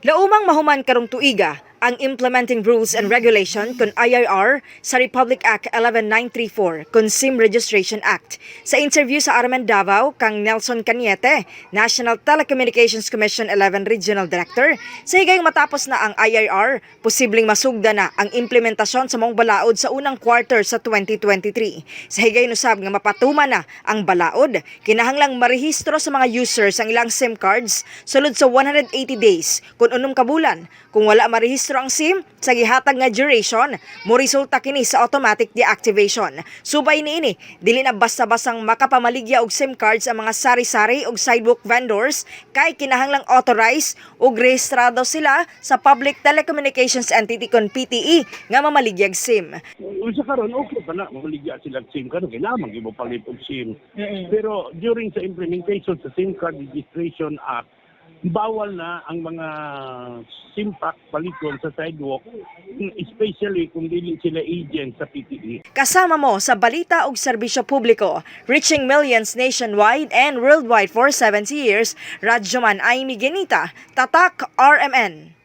Laumang mahuman karong tuiga ang Implementing Rules and Regulation kon IRR sa Republic Act 11934 kon SIM Registration Act. Sa interview sa RMN Davao kang Nelson Cañete, National Telecommunications Commission 11 Regional Director, sa higayong matapos na ang IRR, posibleng masugda na ang implementasyon sa maong balaod sa unang quarter sa 2023. Sa higayon usab nga mapatuman na ang balaod, kinahanglang marehistro sa mga users ang ilang SIM cards sulod sa 180 days kung 6 ka bulan. Kung wala marehistro ang SIM sa gihatag nga duration, mo resulta kini sa automatic deactivation. Subay niini, dili na basta-basang makapamaligya og SIM cards ang mga sari-sari og sidewalk vendors kay kinahanglang authorized ug rehistrado sila sa Public Telecommunications Entity kon PTE nga mamaligyag SIM. Unsa karon, okay pa na mamaligya sila og SIM karon, kailangan gyud mo palit og SIM. Pero during sa implementation sa SIM Card Registration Act, bawal na ang mga SIM pack paliton sa sidewalk, especially kung dili sila agent sa PTE. Kasama mo sa balita ug serbisyo publiko, reaching millions nationwide and worldwide for 70 years, Radyoman Amy Genita, Tatak RMN.